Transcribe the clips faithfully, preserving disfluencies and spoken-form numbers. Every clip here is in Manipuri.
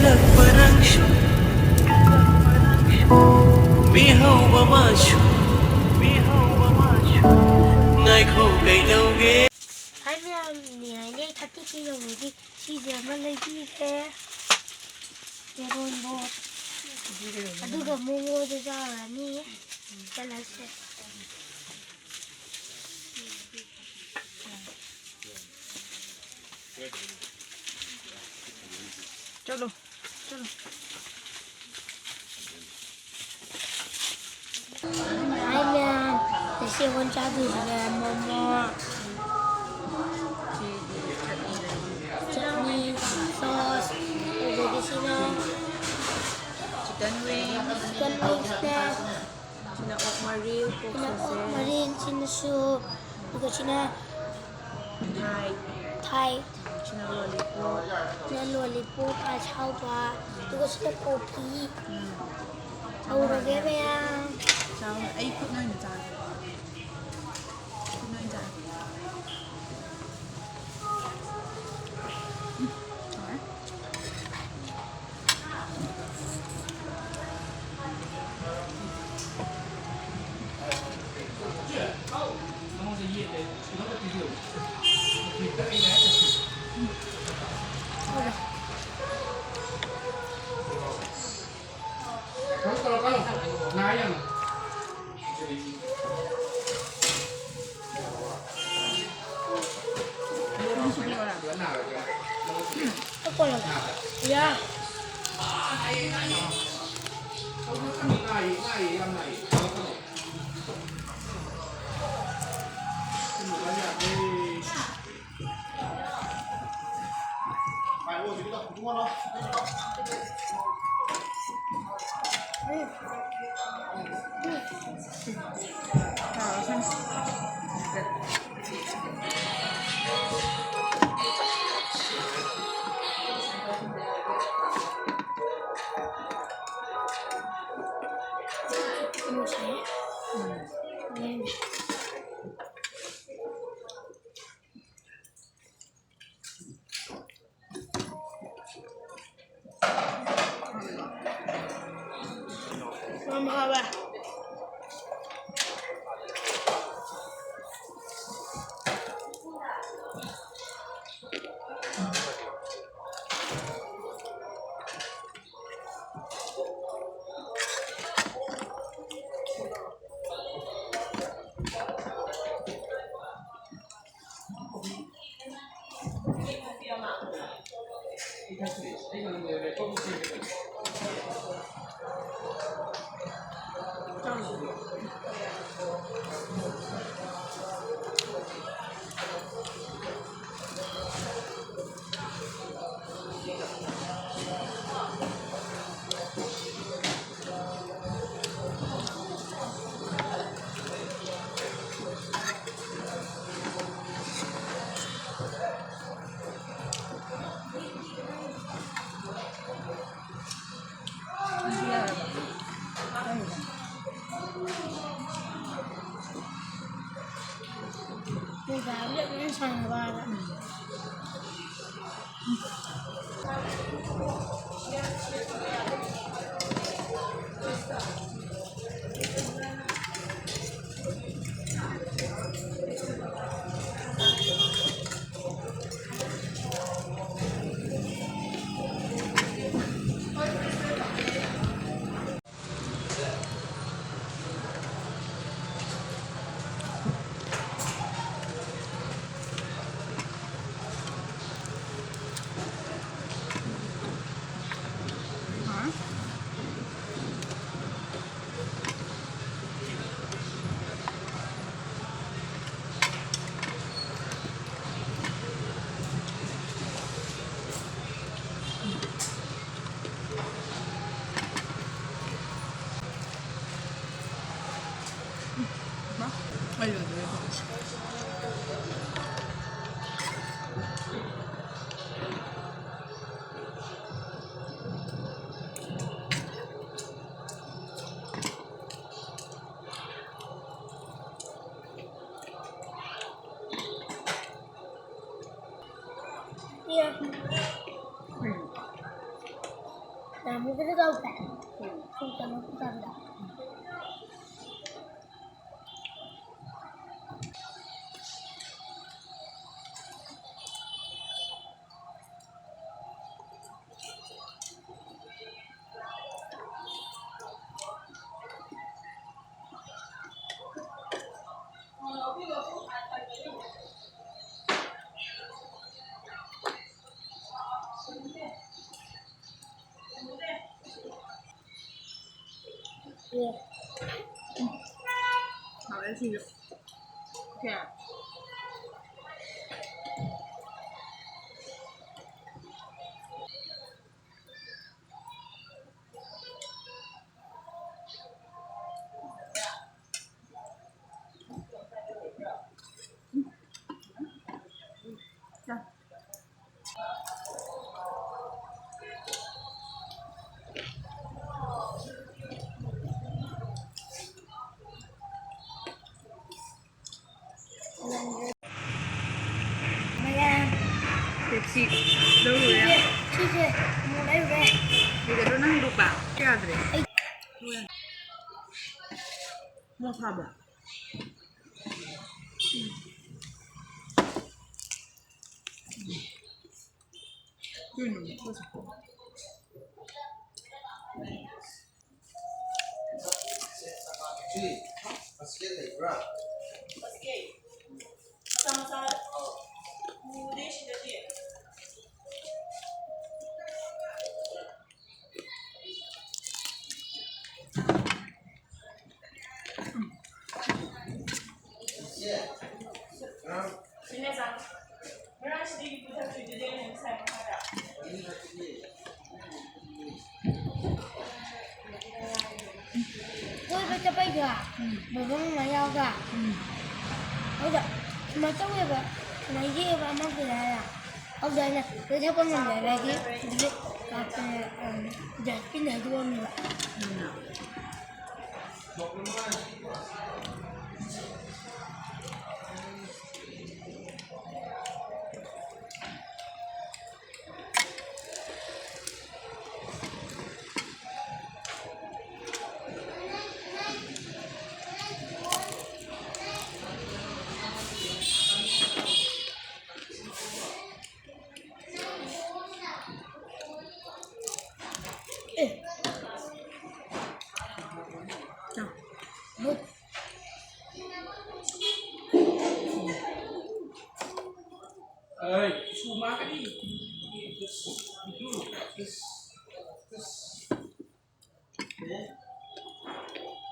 ꯂꯛꯄ ꯅꯪꯁꯨ, ꯃꯤꯍꯧꯕ ꯃꯥꯁꯨ, ꯃꯤꯍꯧꯕ ꯃꯥꯁꯨ, ꯉꯥꯏꯈꯣ ꯀꯩꯗꯧꯒꯦ? ꯍꯥꯏ ꯃꯌꯥꯝ, ꯅꯦ ꯍꯥꯏꯅꯦ ꯊꯥꯔꯇꯤ ꯀꯦ ꯌꯧꯔꯗꯤ ꯁꯤꯁꯦ ꯑꯃ ꯂꯩꯕꯤꯒꯦ꯫ ꯌꯦꯔꯨꯝꯕꯣ꯫ ꯑꯗꯨꯒ ꯃꯣꯃꯣꯗꯣ ꯆꯥꯔꯅꯤ꯫ ꯆꯠꯂꯁꯦ꯫ ꯆꯠꯂꯣ, ꯆꯠꯂꯣ꯫ ꯍꯥꯏ ꯃꯌꯥꯝ, ꯉꯁꯤ ꯑꯩꯈꯣꯏꯅ ꯆꯥꯗꯣꯏꯁꯤꯅ ꯃꯣꯃꯣ, ꯆꯠꯅꯤ, ꯁꯣꯁ, ꯑꯗꯒꯤ ꯁꯤꯅ chicken wing, chicken wings ꯅꯦ꯫ ꯁꯤꯅ ꯑꯣꯛ ꯃꯔꯤꯜ, pork ꯁꯤꯅ ꯑꯣꯛ sausage꯫ ꯃꯔꯤꯜ, ꯁꯤꯅ soup, ꯑꯗꯨꯒ ꯁꯤꯅ ꯊꯥꯏ꯫ ꯊꯥꯏ꯫ ꯁꯤꯅ lollipop꯫ ꯁꯤꯅ lollipop, ice ꯍꯥꯎꯕ, ꯑꯗꯨꯒ ꯁꯤꯅ coffee꯫ ꯎꯝ꯫ ꯍꯧꯔꯒꯦ ꯃꯌꯥꯝ꯫ ꯆꯥꯎ, ꯑꯩ ꯈꯨꯠꯅ ꯑꯣꯏꯅ ꯆꯥꯒꯦ꯫ ꯈꯨꯠꯅ ꯑꯣꯏꯅ ꯆꯥꯒꯦ꯫ ꯎꯝ, ꯍꯥꯎꯔꯦ꯫ ꯌꯥꯝ ꯍꯥꯎꯋꯦ꯫ ꯌꯥꯝꯕꯨꯗꯤ ꯇꯧꯗꯦ꯫ ꯁꯨꯝ ꯀꯩꯅꯣ ꯇꯧꯕꯗ꯫ ꯍꯥꯎꯔꯦ ꯁꯤꯁꯨ꯫ ꯀꯌꯥ? ꯃꯌꯥꯝ꯫ ꯄꯦꯞꯁꯤ ꯂꯧꯔꯨꯔꯦ꯫ ꯁꯤꯁꯦ, ꯁꯤꯁꯦ ꯑꯃꯨꯛ ꯂꯩꯔꯨꯔꯦ꯫ ꯁꯤꯗ ꯂꯣꯏꯅ ꯍꯟꯗꯣꯛꯄ ꯌꯥꯗ꯭ꯔꯦ꯫ ꯑꯩ ꯃꯣꯔꯣꯛ ꯁꯥꯕ꯭ꯔꯥ? ꯎꯝ꯫ ꯎꯝ꯫ ꯎꯝ꯫ ꯀꯣꯏꯕ ꯆꯠꯄꯩꯗꯣ, ꯎꯝ꯫ ꯕꯣꯕꯣ ꯃꯃꯥ ꯌꯥꯎꯕ꯫ ꯎꯝ꯫ ꯑꯗꯨꯗ ꯁꯨꯃꯥꯏꯅ ꯇꯧꯋꯦꯕ, ꯁꯨꯃꯥꯏꯅ ꯌꯦꯛꯑꯦꯕ ꯑꯃꯗꯨꯗ ꯍꯥꯏꯔ꯫ ꯑꯗꯨꯗ ꯑꯩꯅ ꯂꯣꯏ ꯊꯛꯄ ꯉꯝꯗꯕꯒꯤ ꯍꯧꯖꯤꯛ, ꯑ, ꯀꯩꯅꯣ, ꯑ, dustbin ꯍꯩꯗꯣꯛꯑꯝꯃꯦꯕ꯫ ꯎꯝ꯫ ꯑꯦ꯫ ꯆꯥꯎ꯫ ꯃꯨꯠ꯫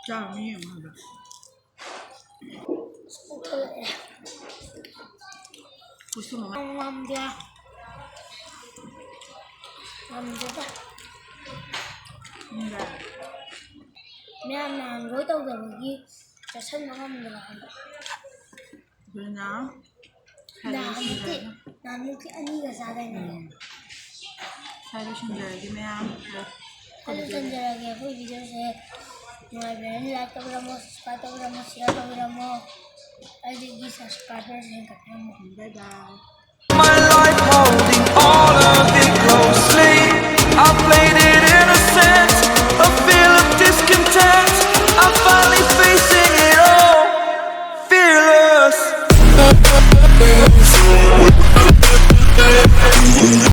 ꯆꯥꯎ, ꯃꯤ ꯌꯦꯡꯉꯣ ꯍꯥꯏꯕ꯫ ꯄꯨꯛ ꯊꯜꯂꯛꯑꯦ꯫ ꯈꯨꯠꯁꯨ ꯃꯃꯥ ꯉꯝꯗꯦ꯫ ꯉꯝꯗꯦꯗ꯫ ꯉꯝꯗꯦ꯫ ꯃꯌꯥꯝ ꯅꯍꯥꯟ ꯂꯣꯏ ꯇꯧꯗꯕꯒꯤ ꯆꯠꯁꯟꯕ ꯉꯝꯗꯕ ꯍꯥꯏꯕ꯫ ꯑꯗꯨꯅ ꯅꯍꯥꯟꯃꯨꯛꯇꯤ, ꯅꯍꯥꯟꯃꯨꯛꯇꯤ ꯑꯅꯤꯒ ꯆꯥꯗꯥꯏꯅꯦ? ꯎꯝ꯫ ꯁ꯭ꯋꯥꯏ ꯂꯣꯏꯁꯤꯟꯖꯔꯒꯦ ꯃꯌꯥꯝ꯫ ꯑꯗꯨ ꯂꯣꯏꯁꯤꯟꯖꯔꯒꯦ꯫ ꯑꯩꯈꯣꯏ videoꯁꯦ ꯅꯨꯡꯉꯥꯏꯕꯤꯔꯗꯤ like ꯇꯧꯕꯤꯔꯝꯃꯣ, subscribe ꯇꯧꯕꯤꯔꯝꯃꯣ, share ꯇꯧꯕꯤꯔꯝꯃꯣ꯫ ꯑꯩꯒꯤ subscriberꯁꯦ ꯍꯦꯟꯒꯠꯄꯤꯔꯝꯃꯣ꯫ Bye bye꯫ My life holds